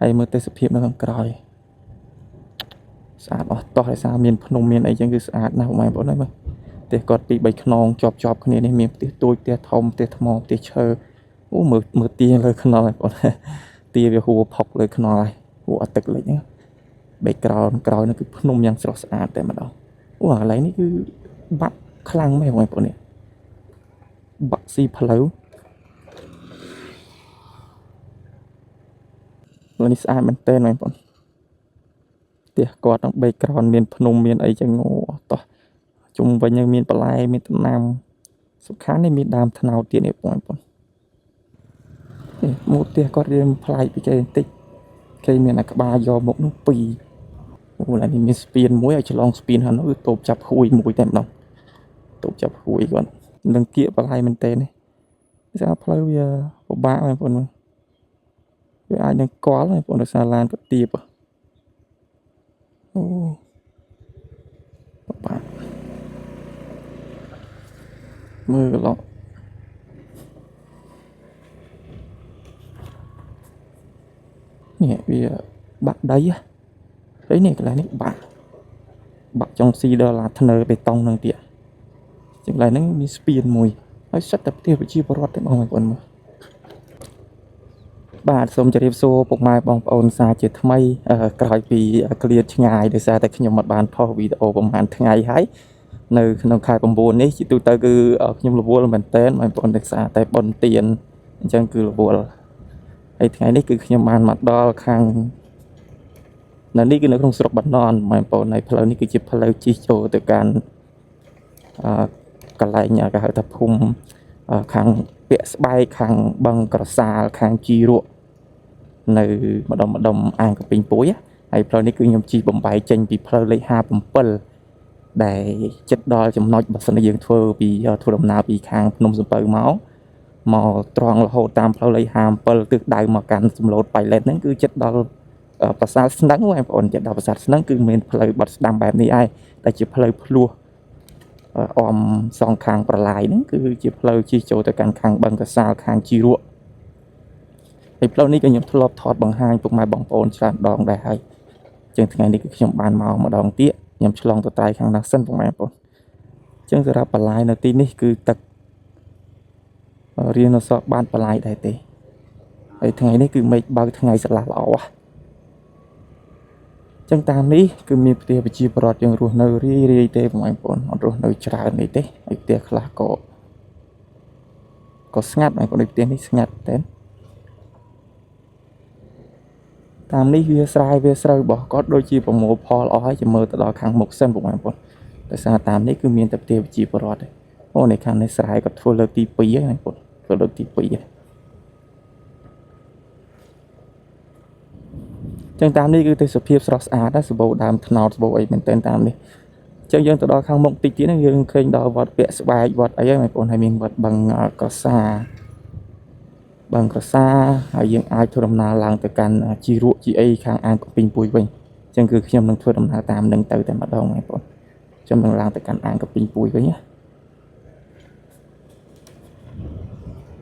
ហើយមើលទេសភាពនៅខាងក្រោយស្អាតអស់តោះដោយសារមានភ្នំមានអីចឹងគឺស្អាតណាស់បងប្អូនហើយមើលផ្ទះគាត់ពីរបីខ្នងជាប់ជាប់គ្នានេះមានផ្ទះទូចផ្ទះធំផ្ទះថ្មផ្ទះឈើអូមើលមើលទាលើខ្នល់បងប្អូនទាវាហួរផុកលើខ្នល់ហើយហួរអត់ទឹកលិចហ្នឹង background ក្រោយនោះគឺភ្នំយ៉ាងស្រស់ស្អាតតែម្ដងអូអាកន្លែងនេះគឺបាក់ខ្លាំងមែនបងប្អូននេះបាក់ស៊ីផ្លូវនេះស្អាតមែនទែនបងប្អូនផ្ទះគាត់នឹង background មានភ្នំមានអីចឹងអូតោះជុំវិញនឹងមានបន្លែមានដំណាំសំខាន់នេះមានដើមត្នោតទៀតនេះបងប្អូននេះម៉ូតផ្ទះគាត់រៀងប្លែកពីគេបន្តិចគេមានអាក្បាលយកមុខនោះពីរអូឡើយនេះមានស្ពានមួយឲ្យឆ្លងស្ពានហើយនោះគឺតូបចាប់ហួយមួយតែម្ដងតូបចាប់ហួយគាត់នឹងគៀកបន្លែមែនទែននេះសារផ្លូវវាពិបាកបងប្អូនវាអាចនឹងកល់បងប្អូនដោយសារឡានគាត់ទៀបអូពិបាកមើលកន្លងនេះវាបាក់ដីហើយនេះកន្លែងនេះបាក់ចុងស៊ីដល់ឡាធ្នើបេតុងនឹងទៀតជាងកន្លែងហ្នឹងមានស្ពានមួយហើយសិតតែផ្ទះប្រជាពលរដ្ឋទេបងប្អូនមើលបាទសូមជម្រាបសួរពុកម៉ែបងប្អូនសាជាថ្មីក្រោយពីឃ្លាតឆ្ងាយដោយសារតែខ្ញុំមិនបានផុសវីដេអូប្រហែលថ្ងៃហើយនៅក្នុងខែ9នេះជាទូទៅគឺខ្ញុំរវល់មែនតើបងប្អូនដោយសារតែបុណ្យទានអញ្ចឹងគឺរវល់ហើយថ្ងៃនេះគឺខ្ញុំបានមកដល់ខាងនៅនេះគឺនៅក្នុងស្រុកបាណន់បងប្អូនហើយផ្លូវនេះគឺជាផ្លូវជិះចូលទៅកាន់កន្លែងគេហៅថាភូមិខាងពាក់ស្បែកខាងបឹងក្រសាលខាងជីរក់នៅម្ដុំម្ដុំអាងកំពីងពួយហើយផ្លូវនេះគឺខ្ញុំជិះបំបែកចេញពីផ្លូវលេខ57ដែលចិត្តដល់ចំណុចបើសិនជាយើងធ្វើពីធ្វើដំណើរពីខាងភ្នំសំពៅមកត្រង់រហូតតាមផ្លូវលេខ57ទិសដៅមកកាន់សំឡូតប៉ៃលិនហ្នឹងគឺចិត្តដល់ប្រាសាទស្នឹងបងប្អូនចិត្តដល់ប្រាសាទស្នឹងគឺមានផ្លូវបត់ស្ដាំបែបនេះឯងតែជាផ្លូវភ្លោះអមសងខាងប្រឡាយហ្នឹងគឺជាផ្លូវជិះចូលទៅកាន់ខាងបឹងកសាលខាងជីរក់ហើយផ្លូវនេះក៏ខ្ញុំធ្លាប់ថតបង្ហាញពុកម៉ែបងប្អូនច្រើនដងដែរហើយជាងថ្ងៃនេះគឺខ្ញុំបានមកម្ដងទៀតខ្ញុំឆ្លងទៅត្រៃខាងនោះសិនពុកម៉ែបងប្អូនចឹងសម្រាប់បន្លាយនៅទីនេះគឺទឹករៀនអសបានបន្លាយដែរទេហើយថ្ងៃនេះគឺមេឃបើកថ្ងៃស្រឡះល្អចឹងតាមនេះគឺមានផ្ទះប្រជាពលរដ្ឋយើងរស់នៅរាយរាយទេបងប្អូនអត់រស់នៅច្រើននេះទេហើយផ្ទះខ្លះក៏ស្ងាត់បងប្អូនផ្ទះនេះស្ងាត់តែតាមនេះវាស្រែវាស្រូវរបស់គាត់ដូចជាប្រមូលផលអស់ហើយចាំមើលទៅដល់ខាងមុខសិនបងប្អូនដោយសារតាមនេះគឺមានតែផ្ទះប្រជាពលរដ្ឋទេអូនេះខាងនេះស្រែគាត់ធ្វើលើកទី2ហើយបងប្អូនធ្វើលើកទី2ហើយចឹងតាមនេះគឺទេសភាពស្រស់ស្អាតណាសម្បូរដើមត្នោតសម្បូរអីមែនទែនតាមនេះចឹងយើងទៅដល់ខាងមុខតិចទៀតហ្នឹងយើងឃើញដល់វត្តពាក់ស្បែកវត្តអីហើយបងប្អូនហើយមានវត្តបឹងក្រសាបឹងក្រសាហើយយើងអាចធ្វើដំណើរឡើងទៅកាន់ជីរក់ជីអីខាងអាងកំពីងពួយវិញចឹងគឺខ្ញុំនឹងធ្វើដំណើរតាមនឹងទៅតែម្ដងបងប្អូនខ្ញុំនឹងឡើងទៅកាន់អាងកំពីងពួយវិញណា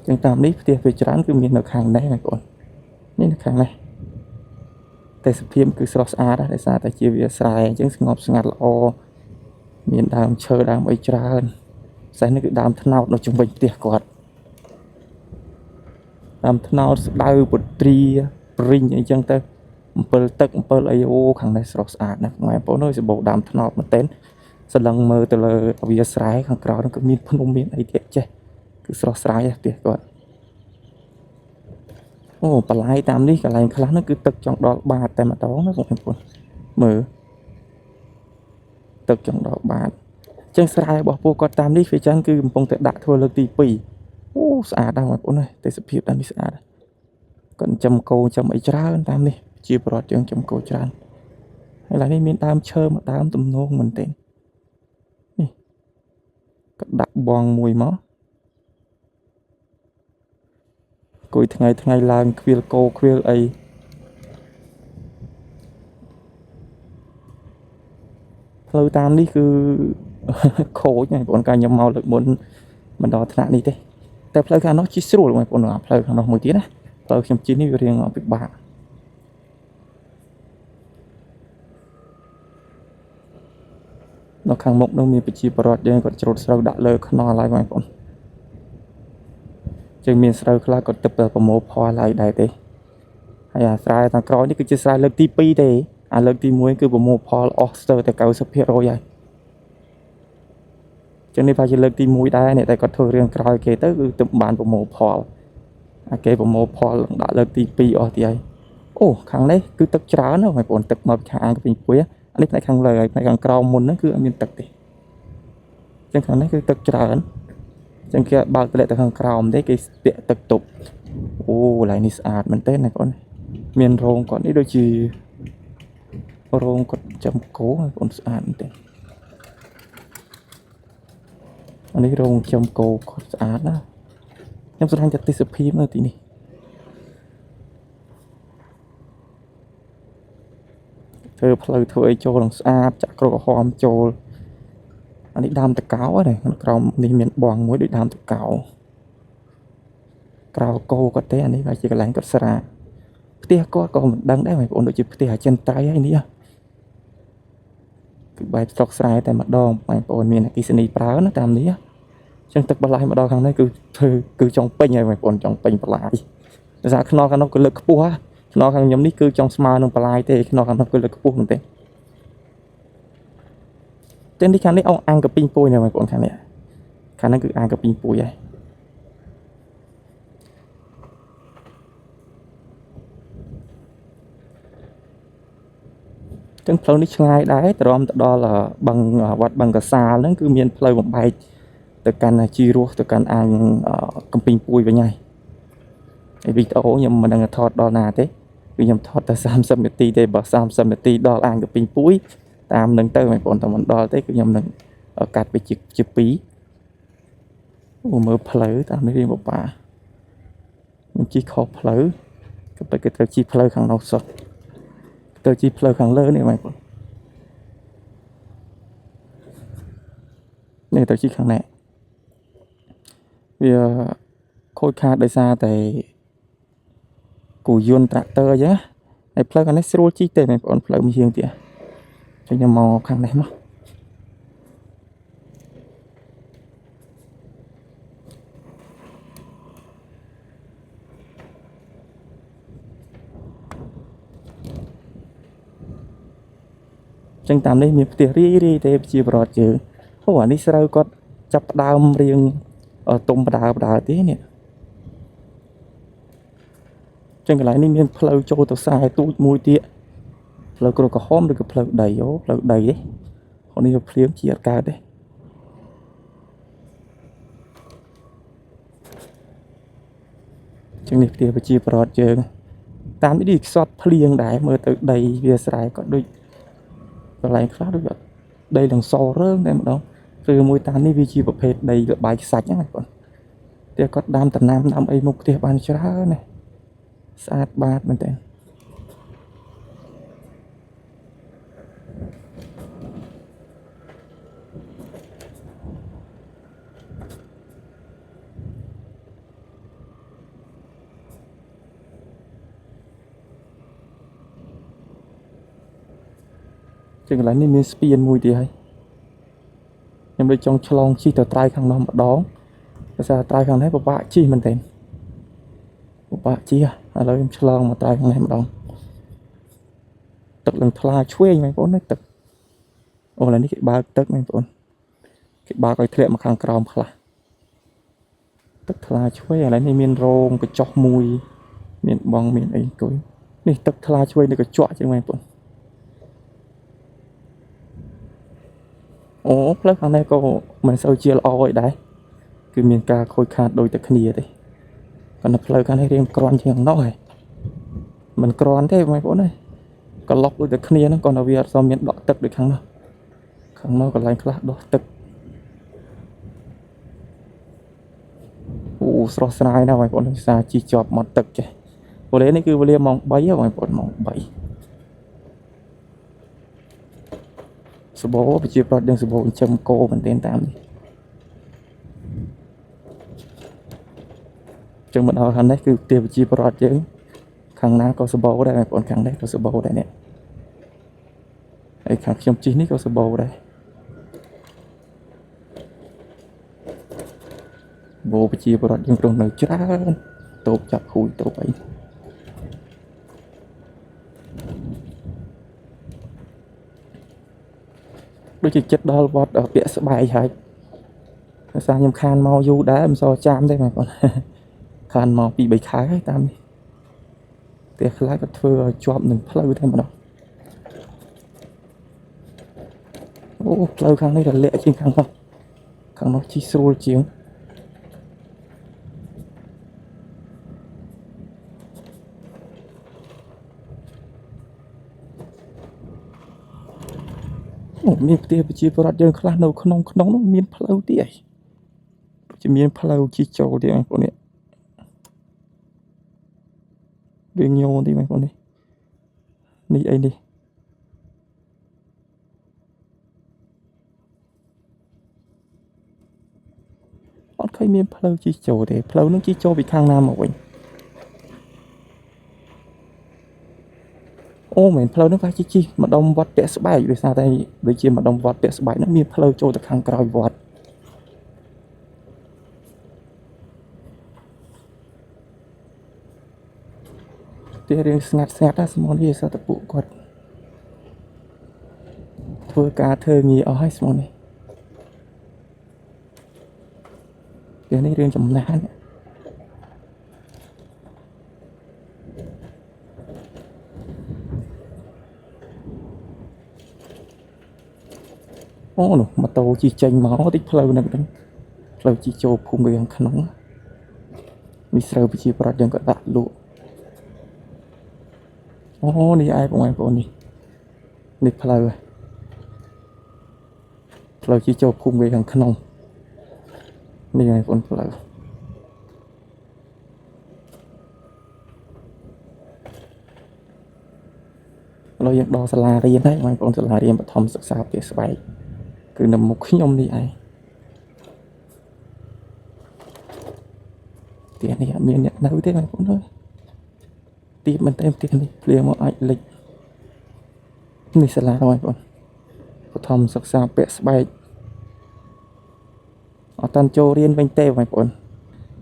ចឹងតាមនេះផ្ទះវាច្រើនគឺមាននៅខាងនេះបងប្អូននេះនៅខាងនេះទេសភាពគឺស្រស់ស្អាតដែរដោយសារតែជាវាស្រែអញ្ចឹងស្ងប់ស្ងាត់ល្អមានដើមឈើដើមអីច្រើនផ្សេងនេះគឺដើមត្នោតនៅជុំវិញផ្ទះគាត់ដើមត្នោតស្ដៅពុទ្រាព្រីងអីចឹងទៅអំពិលទឹកអំពិលអីអូខាងនេះស្រស់ស្អាតណាស់បងប្អូនអើយសម្បូរដើមត្នោតមែនទែនសន្លឹងមើលទៅលើវាស្រែខាងក្រៅនោះក៏មានភ្នំមានអីទៀតចេះគឺស្រស់ស្រាយផ្ទះគាត់អូបន្លាយតាមនេះកន្លែងខ្លះនោះគឺទឹកចង់ដល់បាតតែម្ដងណាបងប្អូនមើលទឹកចង់ដល់បាតចឹងស្រែរបស់ពួកគាត់តាមនេះវាចឹងគឺកំពុងតែដាក់ធ្វើលើកទី2អូស្អាតណាស់បងប្អូនណាទេសភាពតាមនេះស្អាតគាត់ចិញ្ចឹមគោចិញ្ចឹមអីច្រើនតាមនេះជាប្រវត្តិយើងចិញ្ចឹមគោច្រើនហើយឡើយនេះមានដើមឈើមួយដើមទំនងមែនទេនេះគាត់ដាក់បងមួយមកគួយថ្ងៃថ្ងៃឡើងខ្វៀលគោខ្វៀលអីផ្លូវតាមនេះគឺខូចហើយបងប្អូនកាលខ្ញុំមកលើកមុនមិនដល់ថ្នាក់នេះទេតែផ្លូវខាងនោះជិះស្រួលបងប្អូនផ្លូវខាងនោះមួយទៀតណាផ្លូវខ្ញុំជិះនេះវារៀងពិបាក នៅខាងមុខនោះមានប្រជាពលរដ្ឋយើងគាត់ច្រូតស្រូវដាក់លើខ្នល់ហើយបងប្អូនចឹងមានស្រូវខ្លះគាត់ទើបតែប្រមូលផលហើយដែរទេហើយអាស្រែខាងក្រោយនេះគឺជាស្រែលើកទី2ទេអាលើកទី1គឺប្រមូលផលអស់ស្ទើរតែ90%ហើយចឹងនេះប្រហែលជាលើកទី1ដែរអ្នកតែគាត់ធ្វើរឿងក្រោយគេទៅគឺទើបបានប្រមូលផលអាគេប្រមូលផលដាក់លើកទី2អស់ទីហើយអូខាងនេះគឺទឹកច្រើនណាស់បងប្អូនទឹកមកពីខាងអាងកំពីងពួយអានេះផ្នែកខាងលើហើយផ្នែកខាងក្រោមមុនហ្នឹងគឺអត់មានទឹកទេចឹងខាងនេះគឺទឹកច្រើនចឹងគេបើកទម្លាក់ទៅខាងក្រោមទេគេស្ពាក់ទឹកទប់អូកន្លែងនេះស្អាតមែនទេណាបងប្អូនមានរោងគាត់នេះដូចជារោងគាត់ចំគោបងប្អូនស្អាតមែនទេអានេះរោងចំគោគាត់ស្អាតណាខ្ញុំស្រឡាញ់តែទេសភាពនៅទីនេះធ្វើផ្លូវធ្វើអីចូលនឹងស្អាតចាក់ក្រហមចូលអានេះដើមតកោណាក្រោមនេះមានបងមួយដូចដើមតកោក្រៅគោគាត់ទេអានេះវាជាកន្លែងគាត់ស្រាផ្ទះគាត់ក៏មិនដឹងដែរបងប្អូនដូចជាផ្ទះអាចិនត្រៃហើយនេះគឺបែបស្រុកស្រែតែម្ដងបងប្អូនមានអគ្គិសនីប្រើណាតាមនេះចឹងទឹកបន្លាយមកដល់ខាងនេះគឺធ្វើគឺចង់ពេញហើយបងប្អូនចង់ពេញបន្លាយដោយសារខ្នល់ខាងនោះគឺលើកខ្ពស់ខ្នល់ខាងខ្ញុំនេះគឺចង់ស្មើនឹងបន្លាយទេខ្នល់ខាងនោះគឺលើកខ្ពស់មែនទេចឹងនេះខាងនេះអងអាងកពីងពួយណាបងប្អូនខាងនេះខាងហ្នឹងគឺអាងកពីងពួយហើយចឹងផ្លូវនេះឆ្ងាយដែរទ្រាំទៅដល់បឹងវត្តបឹងកសាលហ្នឹងគឺមានផ្លូវបំបែកទៅកាន់ជីរស់ទៅកាន់អាងកំពីងពួយវិញហើយហើយវីដេអូខ្ញុំមិនដឹងថតដល់ណាទេគឺខ្ញុំថតតែ30នាទីទេបើ30នាទីដល់អាងកំពីងពួយតាមនឹងទៅបងប្អូនតែមិនដល់ទេគឺខ្ញុំនឹងកាត់ไปជា2អូមើលផ្លូវតាមនេះរៀងពិបាកខ្ញុំជិះខុសផ្លូវក៏ពិតគេត្រូវជិះផ្លូវខាងនោះសោះទៅជិះផ្លូវខាងលើនេះបងប្អូននេះទៅជិះខាងនេះវាខូចខាតដោយសារតែគូយន្តត្រាក់ទ័រអញ្ចឹងហើយផ្លូវខាងនេះស្រួលជិះទេបងប្អូនផ្លូវមហៀងទៀតចឹងខ្ញុំមកខាងនេះមកចឹងតាមនេះមានផ្ទះរាយរាយទេប្រជាពលរដ្ឋយើងអូអានេះស្រូវគាត់ចាប់ផ្ដើមរៀងទុំបដើបដើទេនេះចឹងកន្លែងនេះមានផ្លូវចូលទៅស្រែទូចមួយទៀតផ្លូវក្រូចក្រហមឬក៏ផ្លូវដីអូផ្លូវដីទេអូនេះភ្លៀងជាអត់កើតទេចឹងនេះផ្ទះប្រជាពលរដ្ឋយើងតាមនេះខ្សត់ភ្លៀងដែរមើលទៅដីវាស្រែក៏ដូចកន្លែងខ្លះដូចដីនឹងសរើងតែម្ដងឬមួយតាមនេះវាជាប្រភេទដីលបាយខ្សាច់ហ្នឹងបងផ្ទះគាត់ដាំតំណាំដាំអីមុខផ្ទះបានច្រើនណាស្អាតបាតមែនតើចឹងកន្លែងនេះមានស្ពានមួយទៀតហើយខ្ញុំដូចចង់ឆ្លងជិះទៅត្រៃខាងនោះម្ដងដោយសារត្រៃខាងនេះពិបាកជិះមែនទែនពិបាកជិះឥឡូវខ្ញុំឆ្លងមកត្រៃខាងនេះម្ដងទឹកនឹងថ្លាឆ្វេងបងប្អូនទឹកអូឥឡូវនេះគេបើកទឹកបងប្អូនគេបើកឲ្យធ្លាក់មកខាងក្រោមខ្លះទឹកថ្លាឆ្វេងឥឡូវនេះមានរោងកញ្ចុះមួយមានបងមានអីអង្គុយនេះទឹកថ្លាឆ្វេងនៅកញ្ចក់ជាងបងប្អូនអូផ្លូវខាងនេះក៏មិនសូវជាល្អអីដែរគឺមានការខូចខាតដូចតែគ្នាទេប៉ុន្តែផ្លូវខាងនេះរៀងក្រាន់ជាងនោះហើយមិនក្រាន់ទេបងប្អូនអើយកឡុកដូចតែគ្នាហ្នឹងគ្រាន់តែវាអត់សូវមានដក់ទឹកដូចខាងនោះខាងនោះកន្លែងខ្លះដោះទឹកអូស្រស់ស្រាយណាស់បងប្អូនភាសាជិះជាប់មាត់ទឹកចេះវេលានេះគឺវេលាម៉ោង3បងប្អូនម៉ោង3សបោប្រជាប្រដ្ឋយើងសបោចិញ្ចឹមគោមែនទែនតាមនេះចឹងមកដល់ខាងនេះគឺផ្ទះប្រជាប្រដ្ឋយើងខាងណាក៏សបោដែរបងប្អូនខាងនេះក៏សបោដែរនេះហើយខាងខ្ញុំជិះនេះក៏សបោដែរ បូប្រជាពលរដ្ឋយើងរស់នៅច្រើនតូបចាប់ហួយតូបអីដូចជាចិត្តដល់វត្តពាក់ស្បែកហើយដោយសារខ្ញុំខានមកយូរដែរមិនសូវចាំទេបងប្អូនខានមក2 3ខែហើយតាមនេះផ្ទះខ្លះក៏ធ្វើឲ្យជាប់នឹងផ្លូវតែម្ដងអូផ្លូវខាងនេះរលាក់ជាងខាងនោះខាងនោះជិះស្រួលជាងអូមានផ្ទះប្រជាពលរដ្ឋយើងខ្លះនៅក្នុងក្នុងនោះមានផ្លូវទៀតអីដូចជាមានផ្លូវជិះចូលទៀតបងប្អូននេះរឿងញោទីបងប្អូននេះនេះអីនេះអត់ឃើញមានផ្លូវជិះចូលទេផ្លូវនឹងជិះចូលពីខាងណាមកវិញអូមែនផ្លូវនឹងប្រហែលជាជិះម្ដុំវត្តពាក់ស្បែកដោយសារតែដូចជាម្ដុំវត្តពាក់ស្បែកហ្នឹងមានផ្លូវចូលទៅខាងក្រោយវត្តផ្ទះរឿងស្ងាត់ស្ងាត់ណាស្មោះនេះសត្វតពួកគាត់ធ្វើការធ្វើងារអស់ហើយស្មោះនេះផ្ទះនេះរឿងចំណាស់នេះអូនោះម៉ូតូជិះចេញមកតិចផ្លូវហ្នឹងហ្នឹងផ្លូវជិះចូលភូមិរឿងក្នុងនេះស្រូវប្រជាប្រដ្ឋយើងក៏ដាក់លក់អូនេះឯងបងប្អូននេះនេះផ្លូវផ្លូវជិះចូលភូមិវាខាងក្នុងនេះឯងបងប្អូនផ្លូវឥឡូវយើងដល់សាលារៀនហើយបងប្អូនសាលារៀនបឋមសិក្សាផ្ទះស្បែកគឺនៅមុខខ្ញុំនេះឯងផ្ទះនេះអត់មានអ្នកនៅទេបងប្អូនអើយទៀបមែនទេផ្ទះនេះភ្លៀងមកអាចលិចនេះសាលាបងប្អូនបឋមសិក្សាពាក់ស្បែកអត់តាន់ចូលរៀនវិញទេបងប្អូន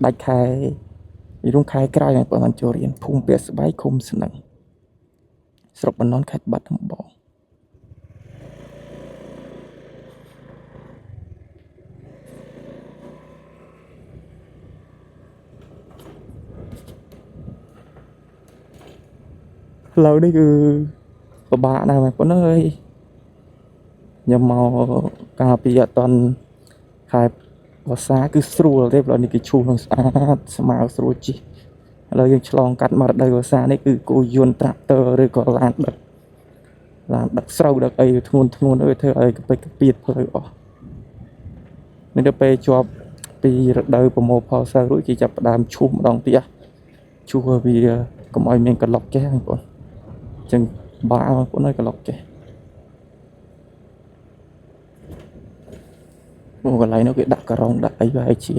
ដាច់ខែពីរុងខែក្រោយបងប្អូនបានចូលរៀនភូមិពាក់ស្បែកឃុំស្នឹងស្រុកបណ្ននខេត្តបាត់ដំបងផ្លូវនេះគឺពិបាកណាស់បងប្អូនអើយខ្ញុំមកកាលពីអត់តាន់ខែវស្សាគឺស្រួលទេផ្លូវនេះគឺឈូសនឹងស្អាតស្មើស្រួលជិះឥឡូវយើងឆ្លងកាត់មករដូវវស្សានេះគឺគោយន្តត្រាក់ទ័រឬក៏ឡានដឹកស្រូវដឹកអីធ្ងន់ធ្ងន់អើយធ្វើឲ្យកពិចកពៀតផ្លូវអស់នេះដល់ពេលជាប់ពីរដូវប្រមូលផលស្រូវរួចគេចាប់ផ្ដើមឈូសម្ដងទៀតឈូសឲ្យវាកុំឲ្យមានកឡុកចេះបងប្អូនចឹងបាក់បងប្អូនឲ្យកឡុកចេះអូកន្លែងនោះគេដាក់ការ៉ុងដាក់អីបែរជា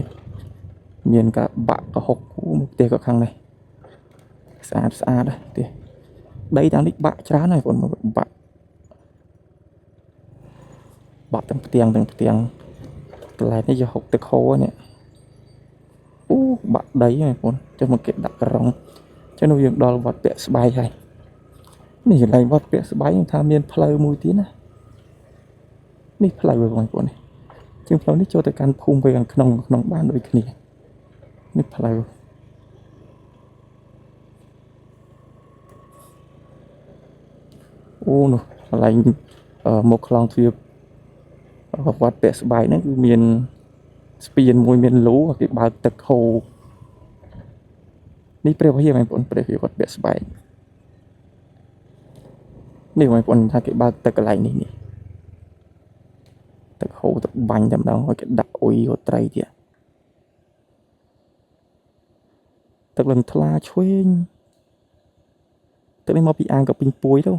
មានការបាក់កុហកមកផ្ទះក៏ខាងនេះស្អាតស្អាតដែរផ្ទះដីតាមនេះបាក់ច្រើនហើយបងប្អូនបាក់បាក់ទាំងផ្ទាំងទាំងផ្ទាំងកន្លែងនេះយកហុកទឹកហូរនេះអូបាក់ដីហើយបងប្អូនចុះមកគេដាក់ការ៉ុងចឹងនោះយើងដល់វត្តពាក់ស្បែកហើយនេះកន្លែងវត្តពាក់ស្បែកខ្ញុំថាមានផ្លូវមួយទៀតណានេះផ្លូវបងប្អូននេះជាងផ្លូវនេះចូលទៅកាន់ភូមិវេខាងក្នុងក្នុងបានដូចគ្នានេះផ្លូវអូនោះកន្លែងមកខ្លងទ្វារវត្តពាក់ស្បែកហ្នឹងគឺមានស្ពានមួយមានលូគេបើកទឹកហូរនេះព្រះវិហារបងប្អូនព្រះវិហារវត្តពាក់ស្បែកនេះបងប្អូនថាគេបើកទឹកកន្លែងនេះនេះទឹកហូរទឹកបាញ់តែម្ដងឲ្យគេដាក់អ៊ុយរត់ត្រីទៀតទឹកលឹងថ្លាឆ្វេងទឹកនេះមកពីអាងកពីងពួយទៅ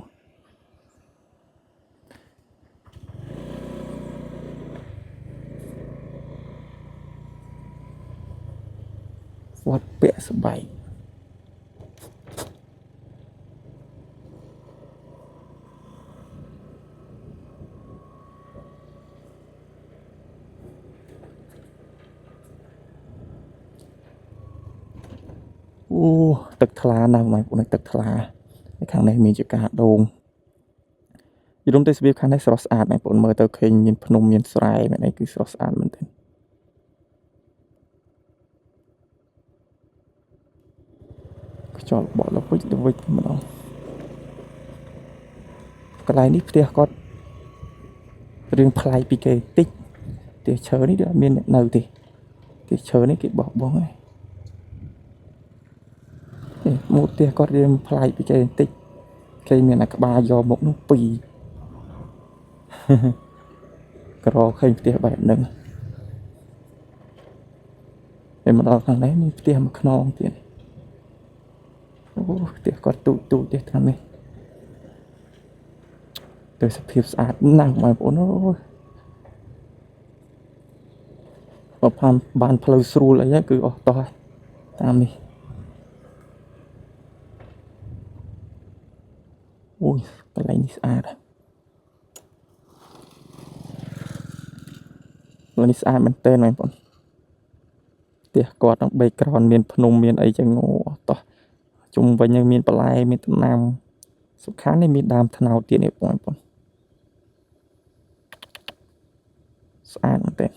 វត្តពាក់ស្បែក អូទឹកថ្លាណាស់បងប្អូនទឹកថ្លាហើយខាងនេះមានជាការដូងយល់ទៅស្បៀបខាងនេះស្រស់ស្អាតបងប្អូនមើលទៅឃើញមានភ្នំមានស្រែមានអីគឺស្រស់ស្អាតមែនទែនខ្យល់បក់ល្វិចល្វិចម្ដងកន្លែងនេះផ្ទះគាត់រឿងប្លែកពីគេតិចផ្ទះឈើនេះដូចអត់មានអ្នកនៅទេផ្ទះឈើនេះគេបោះបង់ហើយនេះម៉ូតផ្ទះគាត់រៀងប្លែកពីគេបន្តិចគេមានអាក្បាលយកមកនោះពីរ ក្រឃើញផ្ទះបែបហ្នឹងហើយមកដល់ខាងនេះមានផ្ទះមួយខ្នងទៀតអូផ្ទះគាត់ទូចទូចទេតាមនេះទៅសភាពស្អាតណាស់បងប្អូនអូយបើផានបានផ្លូវស្រួលអីហ្នឹងគឺអស់តោះហើយតាមនេះអូយកន្លែងនេះស្អាតកន្លែងនេះស្អាតមែនទែនបងប្អូនផ្ទះគាត់ហ្នឹង background មានភ្នំមានអីចឹងអូអស់តោះជុំវិញហ្នឹងមានបន្លែមានដំណាំសំខាន់នេះមានដើមត្នោតទៀតនេះបងប្អូនស្អាតមែនទែន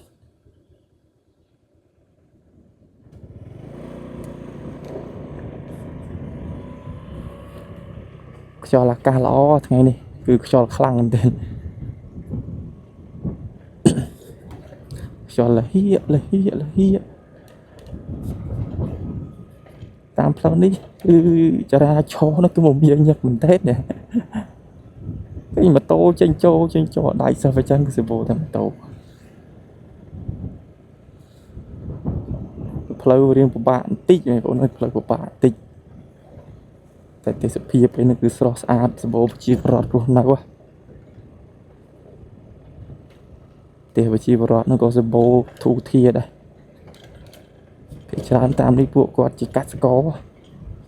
ខ្យល់អាកាសល្អថ្ងៃនេះគឺខ្យល់ខ្លាំងមែនទែនខ្យល់លហៀកលហៀកលហៀកតាមផ្លូវនេះគឺចរាចរណ៍នោះគឺមមាញឹកមែនទែនណាឃើញម៉ូតូចេញចូលចេញចូលដៃសិស្សអញ្ចឹងគឺសម្បូរតែម៉ូតូផ្លូវរៀងពិបាកបន្តិចបងប្អូនអើយផ្លូវពិបាកបន្តិចតែទេសភាពឯនេះគឺស្រស់ស្អាតសម្បូរប្រជាពលរដ្ឋរស់នៅផ្ទះប្រជាពលរដ្ឋនោះក៏សម្បូរធូរធារដែរគេច្រើនតាមនេះពួកគាត់ជាកសិករ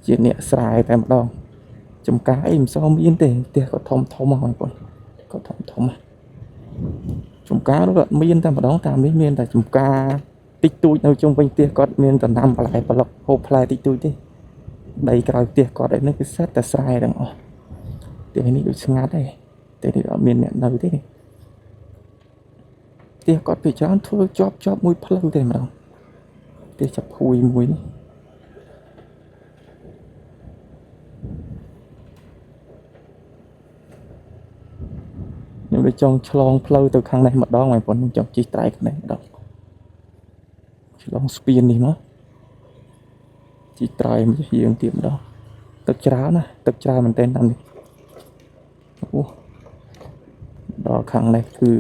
ជាអ្នកស្រែតែម្ដងចំការអីមិនសូវមានទេផ្ទះក៏ធំធំហ្នឹងបងប្អូនក៏ធំធំចំការនោះក៏មានតែម្ដងតាមនេះមានតែចំការតិចតួចនៅជុំវិញផ្ទះគាត់មានដំណាំបន្លែប្លុកហូបផ្លែតិចតួចទេដីក្រោយផ្ទះគាត់ឯនេះគឺសិតតែស្រែទាំងអស់ផ្ទះនេះដូចស្ងាត់ទេផ្ទះនេះអត់មានអ្នកនៅទេផ្ទះគាត់ពីច្រើនធ្វើជាប់ជាប់មួយផ្លូវទេម្ដងផ្ទះចាប់ភួយមួយនេះខ្ញុំដូចចង់ឆ្លងផ្លូវទៅខាងនេះម្ដងបងប្អូនខ្ញុំចង់ជិះត្រៃខាងនេះម្ដងឆ្លងស្ពាននេះមកជិះត្រៃមួយរៀងទៀតម្ដងទឹកច្រើនណាទឹកច្រើនមែនទែនតាមនេះអូដល់ខាងនេះគឺ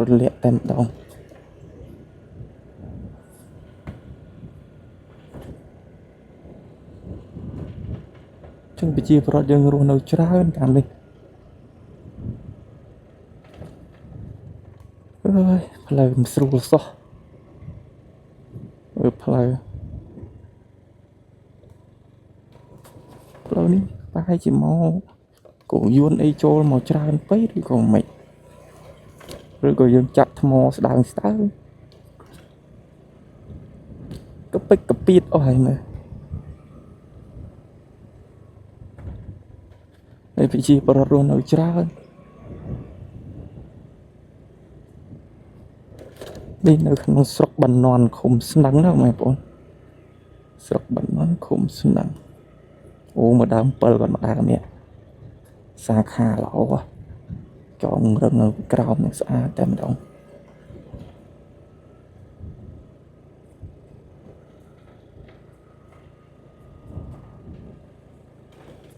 រលាកតែម្ដងចឹងប្រជាពលរដ្ឋយើងរស់នៅច្រើនតាមនេះអើយផ្លូវមិនស្រួលសោះអឺផ្លូវនេះប្រហែលជាមកកូយួនអីចូលមកច្រើនពេកឬក៏មិនឬក៏យើងចាក់ថ្មស្ដើងស្ដើងកពិចកពៀតអស់ហើយមើលហើយប្រជាពលរដ្ឋរស់នៅច្រើននេះនៅក្នុងស្រុកបាណន់ឃុំស្នឹងណាបងប្អូនស្រុកបាណន់ឃុំស្នឹងអូមកដើម7គាត់មកដើមនេះសាខាល្អចងរឹងនៅក្រោមនឹងស្អាតតែម្ដង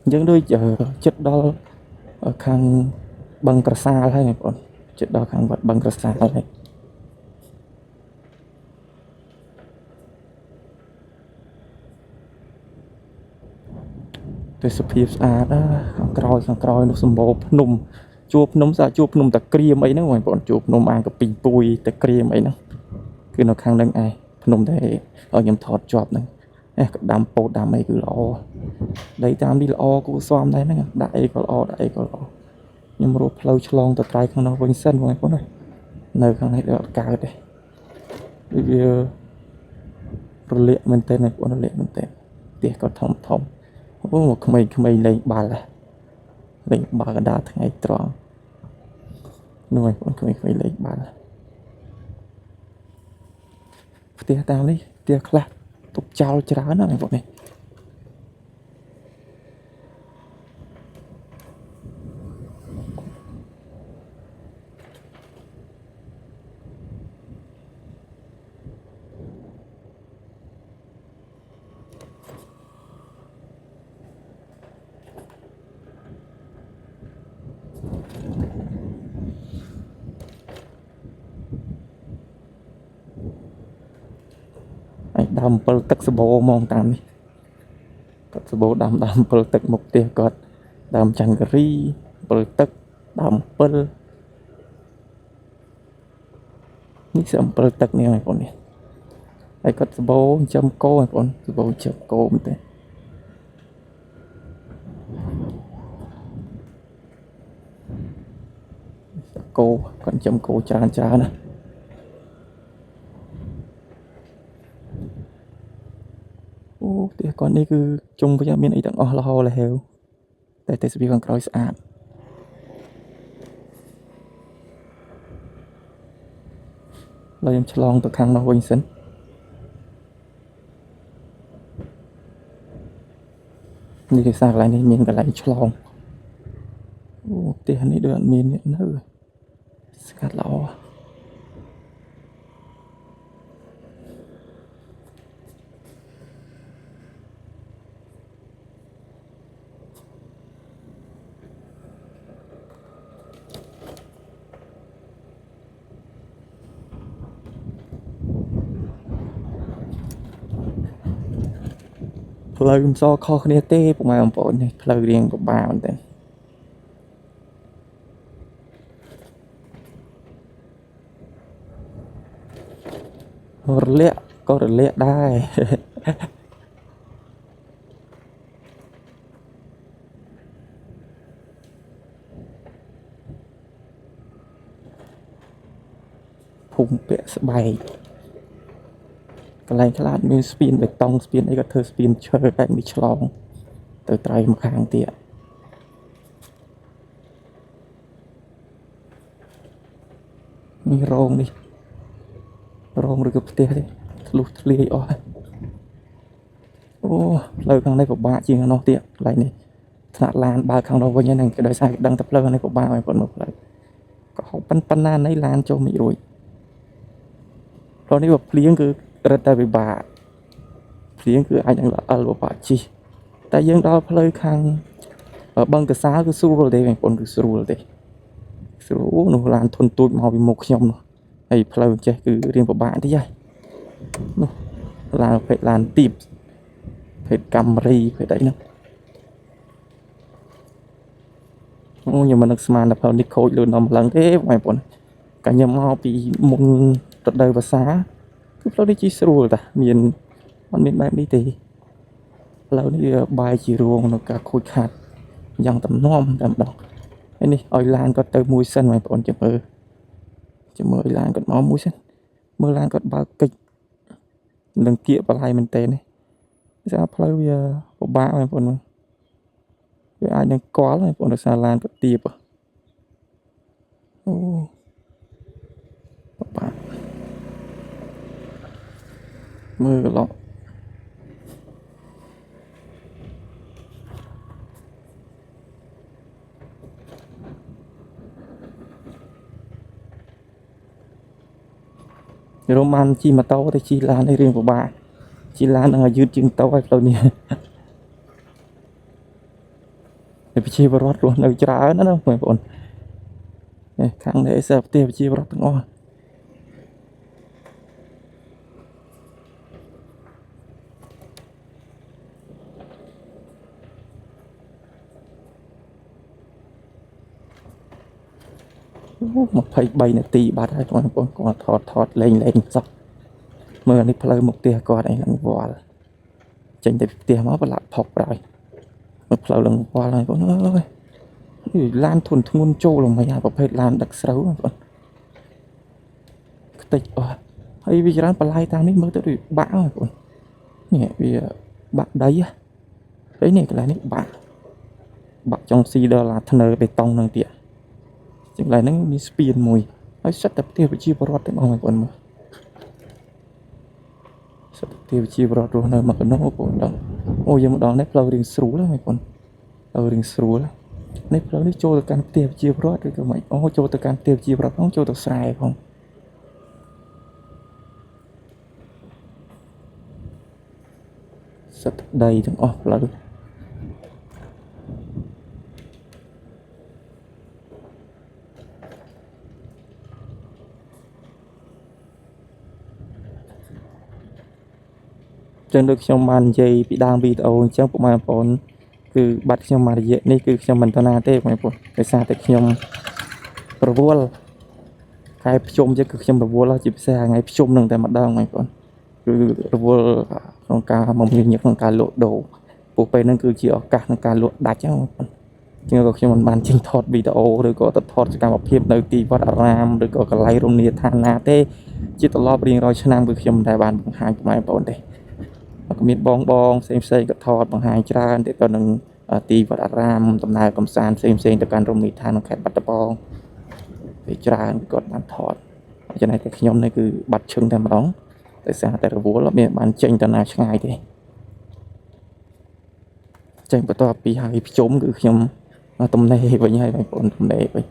អញ្ចឹងដូចចិត្តដល់ខាងបឹងក្រសាលហើយបងប្អូនចិត្តដល់ខាងវត្តបឹងក្រសាលហើយទេសភាពស្អាតណាខាងក្រោយខាងក្រោយនោះសម្បូរភ្នំជួរភ្នំស្អាតជួរភ្នំតាក្រៀមអីហ្នឹងបងប្អូនជួរភ្នំអាងកពីងពួយតាក្រៀមអីហ្នឹងគឺនៅខាងហ្នឹងឯងភ្នំដែលឲ្យខ្ញុំថតជាប់ហ្នឹងនេះក៏ដាំពោតដាំអីគឺល្អដីតាមនេះល្អគួរសមដែរហ្នឹងដាក់អីក៏ល្អដាក់អីក៏ល្អខ្ញុំរកផ្លូវឆ្លងទៅត្រៃខាងនោះវិញសិនបងប្អូននៅខាងនេះដូចអត់កើតទេ ដូចវារលាកមែនតើបងប្អូនរលាកមែនតើផ្ទះក៏ធំធំអូក្មេងៗលេងបាល់ហ៎លេងបាល់កណ្ដាលថ្ងៃត្រង់នោះបងប្អូនក្មេងៗលេងបាល់ផ្ទះតាមនេះផ្ទះខ្លះទុកចោលច្រើនណាស់បងប្អូននេះ ហើយដើមអំពិលទឹកសបោហ្មងតាមនេះគាត់សបោដាំដើមអំពិលទឹកមុខផ្ទះគាត់ដើមចង្ការីអំពិលទឹកដើមអំពិលនេះគឺអំពិលទឹកនេះបងប្អូននេះហើយគាត់សបោចិញ្ចឹមគោបងប្អូនសបោចិញ្ចឹមគោមែនទេគោគាត់ចិញ្ចឹមគោច្រើនច្រើនណាអូផ្ទះគាត់នេះគឺជុំវិញអត់មានអីទាំងអស់លហលហេវតែទេសភាពខាងក្រោយស្អាតឡើយខ្ញុំឆ្លងទៅខាងនោះវិញសិននេះគេសារកន្លែងនេះមានកន្លែងឆ្លងអូផ្ទះនេះដូចអត់មានអ្នកនៅស្ងាត់ល្អផ្លូវមិនសខុសគ្នាទេពុកម៉ែបងប្អូននេះផ្លូវរៀងពិបាកមែនទែនរលាកក៏រលាកដែរភូមិពាក់ស្បែកកន្លែងខ្លះមានស្ពានបេតុងស្ពានអីក៏ធ្វើស្ពានឈើបែបនេះឆ្លងទៅត្រៃម្ខាងទៀតនេះរោងនេះរោងឬក៏ផ្ទះទេធ្លុះធ្លាយអស់ហើយអូផ្លូវខាងនេះពិបាកជាងខាងនោះទៀតកន្លែងនេះថ្នាក់ឡានបើកខាងនោះវិញហ្នឹងគេដោយសារគេដឹងតែផ្លូវខាងនេះពិបាកហើយគាត់មើលផ្លូវក៏ហូបប៉ុណ្ណានៃឡានចូលមិនរួចផ្លូវនេះបើភ្លៀងគឺរឹតតែពិបាកភ្លៀងគឺអាចនឹងល្អិលពិបាកជិះតែយើងដល់ផ្លូវខាងបឹងកសាលគឺស្រួលទេបងប្អូនគឺស្រួលទេស្រួលនោះឡានធុនទូចមកពីមុខខ្ញុំនោះហើយផ្លូវចេះគឺរៀងពិបាកតិចហើយនោះឡានប្រភេទឡានទីបប្រភេទកាំរីប្រភេទអីហ្នឹងអូខ្ញុំមិននឹកស្មានថាផ្លូវនេះខូចលឿនដល់ម្លឹងទេបងប្អូនកាលខ្ញុំមកពីមុនរដូវវស្សាគឺផ្លូវនេះជិះស្រួលតាមានអត់មានបែបនេះទេផ្លូវនេះវាបែរជារួងនៅការខូចខាតយ៉ាងតំណំតែម្ដងហើយនេះឲ្យឡានគាត់ទៅមួយសិនបងប្អូនចាំមើលចាំមើលឲ្យឡានគាត់មកមួយសិនមើលឡានគាត់បើកកិច្ចនឹងគៀកបន្លាយមែនទេនេះដោយសារផ្លូវវាពិបាកបងប្អូនមើលវាអាចនឹងកល់បងប្អូនដោយសារឡានគាត់ទាបអូពិបាកមើលកន្លក់រំបានជិះម៉ូតូទៅជិះឡាននេះរឿងពិបាកជិះឡាននឹងឲ្យយឺតជាងតូឲ្យផ្លូវនេះតែប្រជាពលរដ្ឋរស់នៅច្រើនណាស់ណាបងប្អូននេះខាងនេះអីសើផ្ទះប្រជាពលរដ្ឋទាំងអស់អូ23នាទីបាត់ហើយបងប្អូនគាត់ថតថតលេងលេងសោះមើលនេះផ្លូវមុខផ្ទះគាត់អីឡើងវល់ចេញទៅពីផ្ទះមកប្រឡាក់ផុកប្រហើយមើលផ្លូវឡើងវល់ហើយបងប្អូនអើយនេះឡានធុនធ្ងន់ចូលហ្មងអាប្រភេទឡានដឹកស្រូវបងប្អូនខ្ទេចអស់ហើយ ហើយវាច្រើនបន្លាយតាមនេះមើលទៅដូចបាក់បងប្អូននេះវាបាក់ដីហើយនេះកន្លែងនេះបាក់បាក់ចុងស៊ីដល់អាធ្នើបេតុងហ្នឹងទៀតជាងកន្លែងហ្នឹងមានស្ពានមួយហើយសិតតែផ្ទះប្រជាពលរដ្ឋទាំងអស់បងប្អូនមើលសិតតែផ្ទះប្រជាពលរដ្ឋរស់នៅមកកណោបងប្អូនដឹងអូយើងមកដល់នេះផ្លូវរៀងស្រួលហ្នឹងបងប្អូនផ្លូវរៀងស្រួលនេះផ្លូវនេះចូលទៅកាន់ផ្ទះប្រជាពលរដ្ឋឬក៏មិនអូចូលទៅកាន់ផ្ទះប្រជាពលរដ្ឋផងចូលទៅស្រែផងសិតដីទាំងអស់ផ្លូវចឹងដូចខ្ញុំបាននិយាយពីដើមវីដេអូអញ្ចឹងពុកម៉ែបងប្អូនគឺបាត់ខ្ញុំមករយៈនេះគឺខ្ញុំមិនទៅណាទេបងប្អូនដោយសារតែខ្ញុំរវល់ខែភ្ជុំចឹងគឺខ្ញុំរវល់ជាពិសេសថ្ងៃភ្ជុំនឹងតែម្ដងបងប្អូនគឺរវល់ក្នុងការមមាញឹកក្នុងការលក់ដូរពួកពេលហ្នឹងគឺជាឱកាសក្នុងការលក់ដាច់ហ្នឹងបងប្អូនជាងក៏ខ្ញុំមិនបានចេញថតវីដេអូឬក៏ទៅថតសកម្មភាពនៅទីវត្តអារាមឬក៏កន្លែងរមណីយដ្ឋានណាទេជាត្រឡប់រៀងរាល់ឆ្នាំគឺខ្ញុំមិនដែលបានបង្ហាញពុកម៉ែបងប្អូនទេក៏មានបងបងផ្សេងផ្សេងក៏ថតបង្ហាញច្រើនទៅទៅនឹងទីវត្តអារាមដំណើរកំសាន្តផ្សេងផ្សេងទៅកាន់រមណីយដ្ឋានក្នុងខេត្តបាត់ដំបងពេលច្រើនគាត់បានថតចំណែកតែខ្ញុំនេះគឺបាត់ឈឹងតែម្ដងដោយសារតែរវល់អត់មានបានចេញទៅណាឆ្ងាយទេចេញបន្ទាប់ពីហើយភ្ជុំគឺខ្ញុំទំនេរវិញហើយបងប្អូនទំនេរវិញ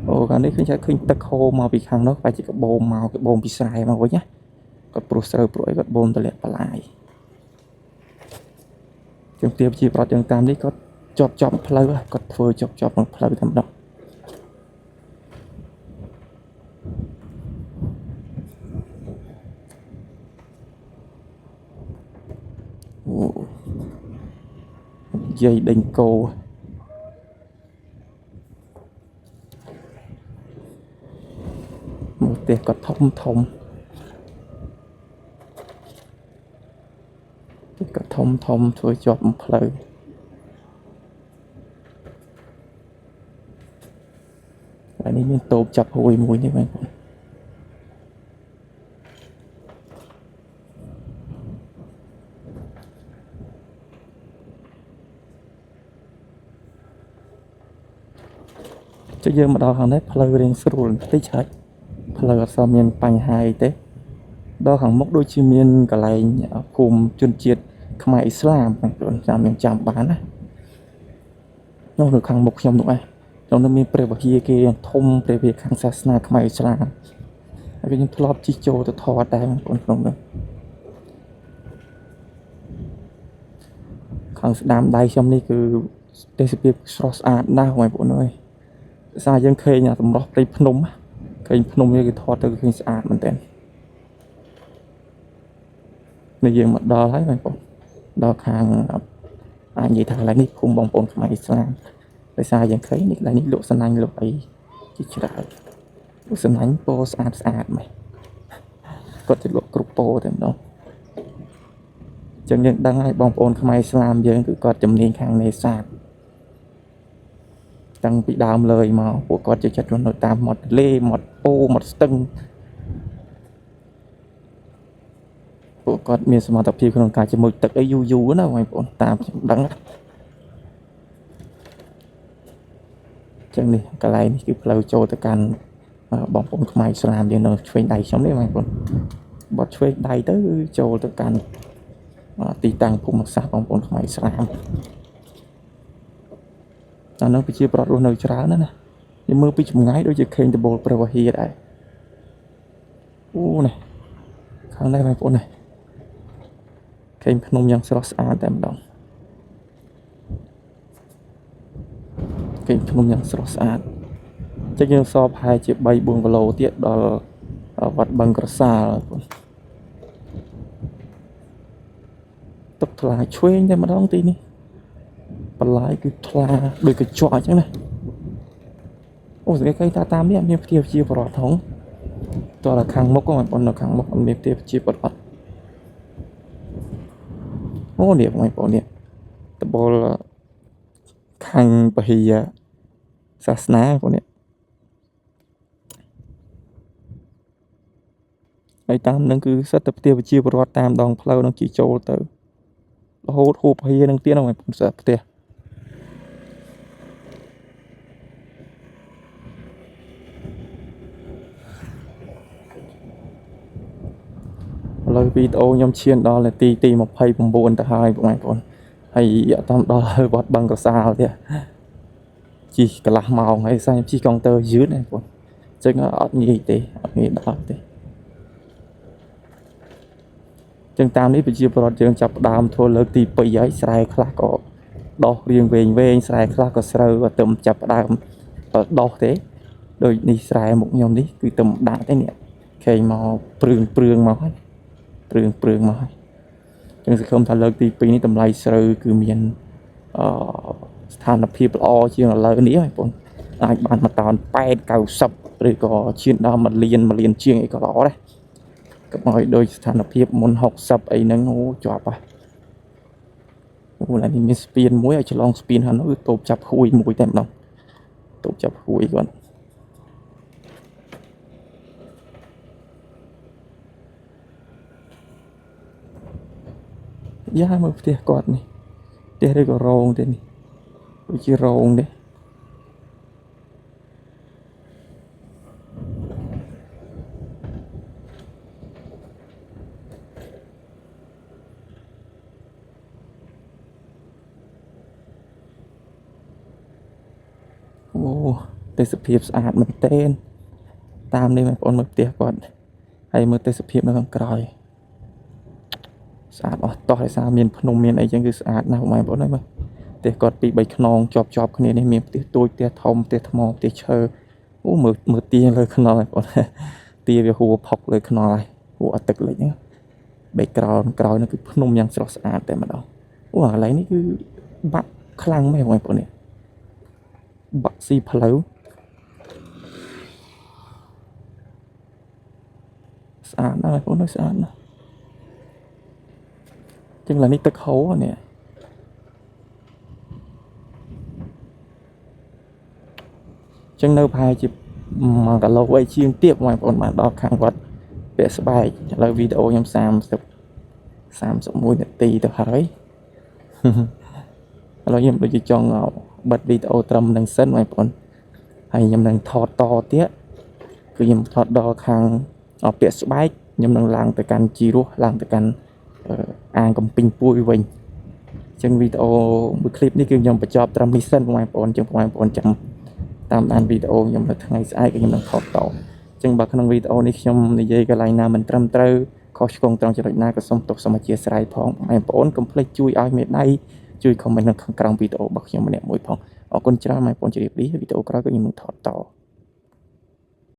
អូកាលនេះឃើញថាឃើញទឹកហូរមកពីខាងនោះបែរជាកបោមមកកបោមពីស្រែមកវិញណាគាត់ព្រោះស្រូវព្រោះអីគាត់បូមតម្លាក់បន្លាយជំទាវជាប្រត់យ៉ាងតាមនេះគាត់ជាប់ជាប់ផ្លូវគាត់ធ្វើជាប់ជាប់នឹងផ្លូវតែម្ដងអូនិយាយដេញគោមកផ្ទះគាត់ធំធំក៏ធំធំធ្វើជាប់ផ្លូវហើយនេះមានតូបចាប់ហួយមួយនេះបងប្អូនចុះយើងមកដល់ខាងនេះផ្លូវរៀងស្រួលបន្តិចហើយផ្លូវអត់សូវមានបញ្ហាអីទេដល់ខាងមុខដូចជាមានកន្លែងភូមិជនជាតិខ្មែរអ៊ីស្លាមបងប្អូនចាំខ្ញុំចាំបានណានោះនៅខាងមុខខ្ញុំនោះឯងក្នុងនោះមានព្រះវិហារគេធំព្រះវិហារខាងសាសនាខ្មែរអ៊ីស្លាមហើយខ្ញុំធ្លាប់ជិះចូលទៅថតដែរបងប្អូនក្នុងនោះខាងស្ដាំដៃខ្ញុំនេះគឺទេសភាពស្រស់ស្អាតណាស់បងប្អូនអើយដោយសារយើងឃើញសម្រស់ព្រៃភ្នំឃើញភ្នំនេះគេថតទៅឃើញស្អាតមែនទែននេះយើងមកដល់ហើយបងប្អូនដល់ខាងអាចនិយាយថាកន្លែងនេះភូមិបងប្អូនខ្មែរអ៊ីស្លាមដោយសារយើងឃើញនេះកន្លែងនេះលក់សំណាញ់លក់អីជាច្រើនលក់សំណាញ់ពណ៌ស្អាតស្អាតម៉េចគាត់ទៅលក់គ្រប់ពណ៌តែម្ដងចឹងយើងដឹងហើយបងប្អូនខ្មែរអ៊ីស្លាមយើងគឺគាត់ជំនាញខាងនេសាទតាំងពីដើមលើយមកពួកគាត់ចូលចិត្តរស់នៅតាមមាត់ទន្លេមាត់អូមាត់ស្ទឹងពួកគាត់មានសមត្ថភាពក្នុងការជាមួយទឹកអីយូរយូរណាបងប្អូនតាមខ្ញុំដឹងចឹងនេះកន្លែងនេះគឺផ្លូវចូលទៅកាន់បងប្អូនខ្មែរអ៊ីស្លាមយើងនៅឆ្វេងដៃខ្ញុំនេះបងប្អូនបត់ឆ្វេងដៃទៅគឺចូលទៅកាន់ទីតាំងភូមិសាស្ត្របងប្អូនខ្មែរអ៊ីស្លាមអានោះប្រជាប្រដ្ឋរស់នៅច្រើនណាស់ណាយើងមើលពីចម្ងាយដូចជាឃើញដបូលព្រះវិហារដែរអូនេះខាងនេះបងប្អូននេះឃើញភ្នំយ៉ាងស្រស់ស្អាតតែម្ដងឃើញភ្នំយ៉ាងស្រស់ស្អាតចឹងយើងសល់ប្រហែលជា3 4គីឡូទៀតដល់វត្តបឹងក្រសាលបងប្អូនទឹកថ្លាឆ្វេងតែម្ដងទីនេះបន្លាយគឺថ្លាដូចកញ្ចក់អញ្ចឹងណាអូសង្កេតឃើញថាតាមនេះអត់មានផ្ទះប្រជាពលរដ្ឋហងតោះដល់ខាងមុខបងប្អូននៅខាងមុខអត់មានផ្ទះប្រជាពលរដ្ឋអូនេះបងប្អូននេះដបលខាងពហិយសាសនាបងនេះ ហើយតាមនឹងគឺសិតតែផ្ទះប្រជាពលរដ្ឋតាមដងផ្លូវនឹងជិះចូលទៅរហូតហួពហៀនឹងទៀតហ្នឹងបងប្អូនសិតផ្ទះ ឥឡូវវីដេអូខ្ញុំឈានដល់នាទីទី29ទៅហើយបងប្អូនហើយអត់តាមដល់វត្តបឹងក្រសាលទេជិះកន្លះម៉ោងហើយសារខ្ញុំជិះកុងទ័រយឺតណាបងប្អូនអញ្ចឹងអត់ងាយទេអត់ងាយដល់ទេចឹងតាមនេះប្រជាពលរដ្ឋយើងចាប់ផ្ដើមធ្វើលើកទី2ហើយស្រែខ្លះក៏ដោះរៀងវែងវែងស្រែខ្លះក៏ស្រូវអត់ទៅចាប់ផ្ដើមដោះទេដូចនេះស្រែមុខខ្ញុំនេះគឺទៅដាក់ទេនេះខេងមកព្រឿងព្រឿងមកហើយព្រឿងព្រឿងមកហើយចឹងសង្ឃឹមថាលើកទី2នេះតម្លៃស្រូវគឺមានអឺស្ថានភាពល្អជាងឥឡូវនេះបងប្អូនអាចបាន1តោន8 90ឬក៏ឈានដល់1លាន1លានជាងអីក៏ល្អដែរកុំឲ្យដូចស្ថានភាពមុន60អីហ្នឹងអូជាប់ហ่ะអូឡើយនេះមានស្ពានមួយឲ្យឆ្លងស្ពានហ្នឹងគឺតូបចាប់ហួយមួយតែម្ដងតូបចាប់ហួយគាត់យ៉ាមើលផ្ទះគាត់នេះផ្ទះឬក៏រោងទេនេះដូចជារោងទេអូទេសភាពស្អាតមែនទែនតាមនេះបងប្អូនមើលផ្ទះគាត់ហើយមើលទេសភាពនៅខាងក្រោយស្អាតអស់តោះដោយសារមានភ្នំមានអីចឹងគឺស្អាតណាស់បងប្អូនហើយមើលផ្ទះគាត់ពីរបីខ្នងជាប់ជាប់គ្នានេះមានផ្ទះទូចផ្ទះធំផ្ទះថ្មផ្ទះឈើអូមើលមើលទាលើខ្នល់បងប្អូនទាវាហួរផុកលើខ្នល់ហើយហួរអត់ទឹកលិចហ្នឹងបែកក្រោយក្រោយនោះគឺភ្នំយ៉ាងស្រស់ស្អាតតែម្ដងអូអាកន្លែងនេះគឺបាក់ខ្លាំងមែនបងប្អូននេះបាក់ស៊ីផ្លូវស្អាតណាស់បងប្អូនស្អាតណាស់ចឹងឡើយនេះទឹកហូរនេះចឹងនៅប្រហែលជា1គីឡូអីជាងទៀតបងប្អូនបានដល់ខាងវត្តពាក់ស្បែកឥឡូវវីដេអូខ្ញុំ31នាទីទៅហើយឥឡូវខ្ញុំដូចជាចង់បិទវីដេអូត្រឹមនឹងសិនបងប្អូនហើយខ្ញុំនឹងថតតទៀតគឺខ្ញុំថតដល់ខាងពាក់ស្បែកខ្ញុំនឹងឡើងទៅកាន់ជីរស់ឡើងទៅកាន់អាងកំពីងពួយវិញអញ្ចឹងវីដេអូមួយឃ្លីបនេះគឺខ្ញុំបញ្ចប់ត្រឹមនេះសិនបងប្អូនអញ្ចឹងបងប្អូនចាំតាមដានវីដេអូខ្ញុំនៅថ្ងៃស្អែកខ្ញុំនឹងថតតអញ្ចឹងបើក្នុងវីដេអូនេះខ្ញុំនិយាយកន្លែងណាមិនត្រឹមត្រូវខុសឆ្គងត្រង់ចំណុចណាក៏សូមទោសសូមអធ្យាស្រ័យផងបងប្អូនកុំភ្លេចជួយឲ្យមេដៃជួយ comment នៅខាងក្រោមវីដេអូរបស់ខ្ញុំម្នាក់មួយផងអរគុណច្រើនបងប្អូនជម្រាបលាវីដេអូក្រោយក៏ខ្ញុំនឹងថតត